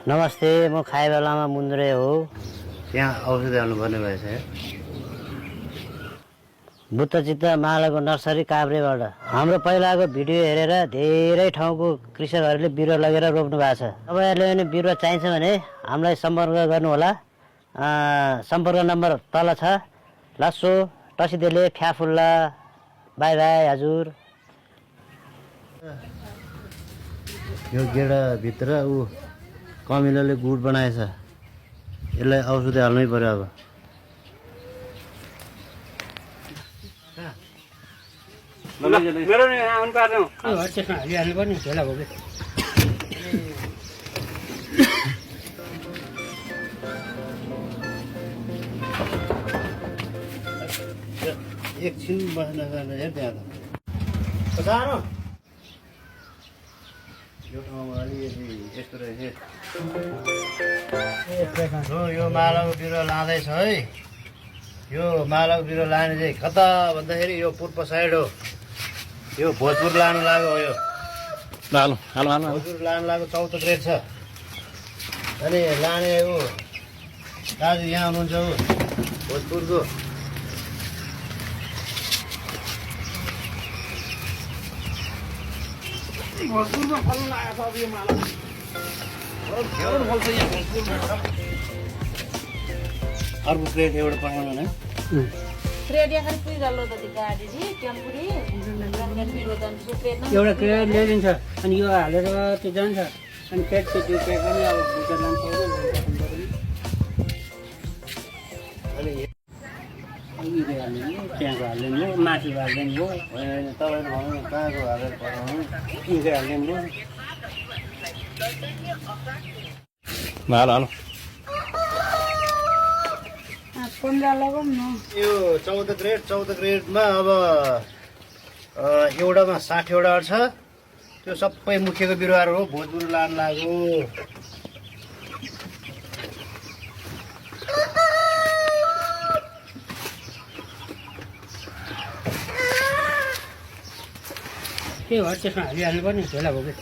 नमस्ते, म खाएबा लामा मुन्द्रे हो। त्यहाँ औषधि हाल्नुपर्ने भएछ। बुद्धचित्त मालाको नर्सरी काभ्रेबाट हाम्रो पहिलाको भिडियो हेरेर धेरै ठाउँको कृषकहरूले बिरुवा लगेर रोप्नु भएको छ। तपाईँहरूले पनि बिरुवा चाहिन्छ भने हामीलाई सम्पर्क गर्नुहोला। सम्पर्क नम्बर तल छ। लस्सो टसिदेले फ्याफुल्ला बाई बाई हजुर। यो गेडाभित्र कमिलोले गुड बनाएछ। यसलाई औषधि हाल्नै पर्यो अब। मेरो नि आउनु पर्दैन। त्यसमा हालिहाल्नु पर्ने झोला भयो कि एकछिन बस्न जाने हेर त्यहाँ त सानो यो ठाउँमा अलिकति यस्तो रहेछ। यो मालाको बिरुवा लाँदैछ है। यो मालाको बिरुवा लाने चाहिँ कता भन्दाखेरि यो पूर्व साइड हो। यो भोजपुर लानु लाग्यो हो। यो भोजपुर लानु लाग्यो 14 ग्रेड छ। अनि लाने हो दाजु यहाँ हुनुहुन्छ हो भोजपुरको। भोजपुरमा फल्नु लागेको छ अब यो माला फल्छ यहाँ भोजपुरमा। अर्को प्लेट एउटा पठाउनु न। एउटा क्रेट ल्याइदिन्छ अनि यो हालेर त्यो जान्छ अनि पेट त्यो पेट पनि अब बुझेर लान्छ। त्यहाँको हालिदिनु भयो, माथिको हालिदिनु भयो, होइन तपाईँले भन्नु कहाँको हालेर पठाउनु। यिनको हालिदिनु भयो। यो 14 ग्रेडमा अब एउटामा 60 वटा छ। त्यो सबै मुखिएको बिरुवाहरू हो। भोजपुर लानु लाग्यो। त्यही भएर त्यसमा हालिहाल्नु पर्ने झोला भयो कि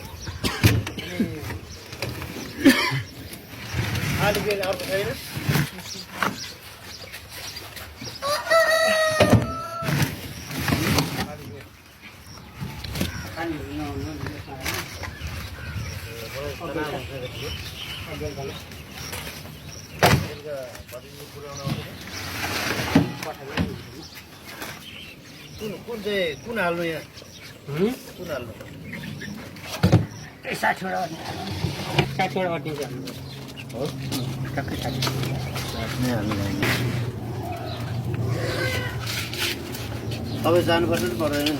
अलिकति अर्को छैन। कुन हाल्नु यहाँ? कुन हाल्नु? 60 वटा अट्टिन्छ हो टक्कै 60 नै हाल्नु लाग्यो। तपाईँ जानुपर्छ नि पर्दैन नि?